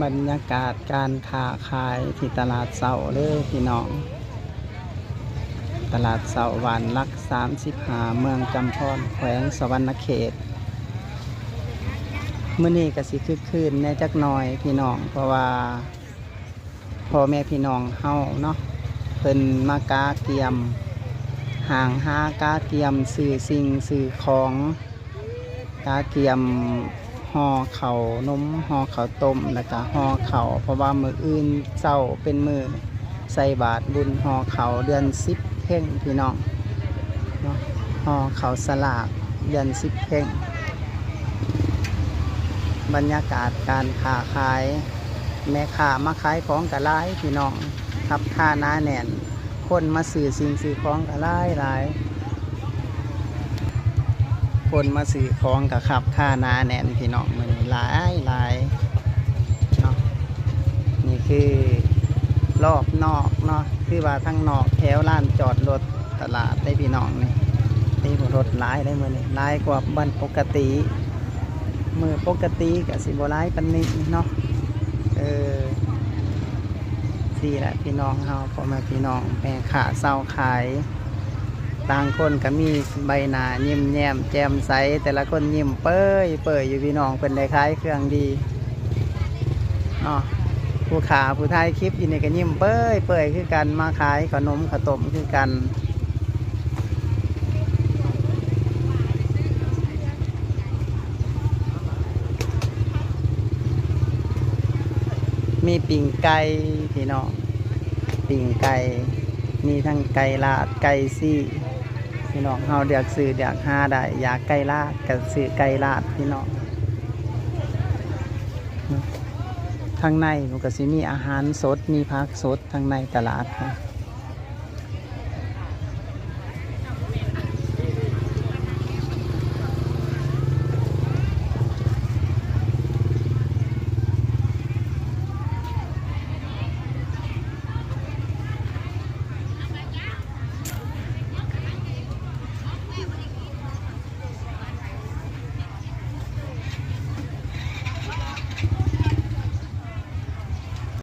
ບັນຍາກາດການຄ້າຂາຍທີ່ຕະຫຼາດເຊົ້າເດີພີ່ນ້ອງ, ຕະຫຼາດເຊົ້າບ້ານຫຼັກສາມສິບຫ້າ ເມືອງຈຳພອນ ແຂວງສະຫວັນນະເຂດ. ມື້ນີ້ກໍຊິຄຶກຄື້ນແດ່ຈັກໜ່ອຍພີ່ນ້ອງ, ເພາະວ່າພໍ່ແມ່ພີ່ນ້ອງເຮົາເນາະ ເພິ່ນມາກະກຽມ ຫ້າງຫາກະກຽມຊື້ສິ່ງຊື້ຂອງ ກະກຽມຫໍ່ເຂົ້າໜົມ ຫໍ່ເຂົ້າຕົ້ມ ແລ້ວກະຫໍ່ເຂົ້າ ເພາະວ່າມື້ອື່ນເຊົ້າເປັນມື້ໃສ່ບາດບຸນຫໍ່ເຂົ້າເດືອນສິບເພັງພີ່ນ້ອງເນາະ, ຫໍ່ເຂົ້າສະຫຼາກເດືອນສິບເພັງ. ບັນຍາກາດການຄ້າຂາຍ ແມ່ຄ້າມາຂາຍຂອງກະຫຼາຍພີ່ນ້ອງ, ຄັບຄາໜາແໜ້ນ. ຄົນມາຊື້ສິ່ງຊື້ຂອງກໍຫຼາຍໆ, ຄົນມາຊື້ຂອງກໍຄັບຄາໜາແໜ້ນພີ່ນ້ອງ, ມື້ນີ້ຫຼາຍໆເນາະ. ນີ້ຄືລອບນອກເນາະ, ຄືວ່າທາງນອກແຖວລານຈອດລົດຕະຫຼາດເດ້ພີ່ນ້ອງ. ນີ້ ນີ້ລົດຫຼາຍເດ້ມື້ນີ້, ຫຼາຍກວ່າວັນປົກກະຕິ. ມື້ປົກກະຕິກໍຊິບໍ່ຫຼາຍປານນີ້ເນາະ. ເອີ ຊີ້ແຫຼະພີ່ນ້ອງເຮົາ, ພໍ່ແມ່ພີ່ນ້ອງ ແມ່ຄ້າຊາວຂາຍ ຕ່າງຄົນກໍມີໃບໜ້າຍິ້ມແຍ້ມແຈ່ມໃສ, ແຕ່ລະຄົນຍິ້ມເປີຍໆຢູ່ພີ່ນ້ອງ, ເພິ່ນໄດ້ຂາຍເຄື່ອງດີເນາະ. ຜູ້ຄ້າຜູ້ຖ່າຍຄລິບຢູ່ນີ້ກໍຍິ້ມເປີຍໆຄືກັນ, ມາຂາຍເຂົ້າໜົມເຂົ້າຕົ້ມຄືກັນ. ມີປີ້ງໄກ່ພີ່ນ້ອງ, ປີ້ງໄກ່ ມີທັງໄກ່ລາດ ໄກ່ຊີ. ພີ່ນ້ອງເຮົາເລືອກຊື້ເລືອກຫາໄດ້, ຢາກໄກ່ລາດກໍຊື້ໄກ່ລາດພີ່ນ້ອງ. ທາງໃນມັນກໍຊິມີອາຫານສົດ ມີຜັກສົດທາງໃນຕະຫຼາດ.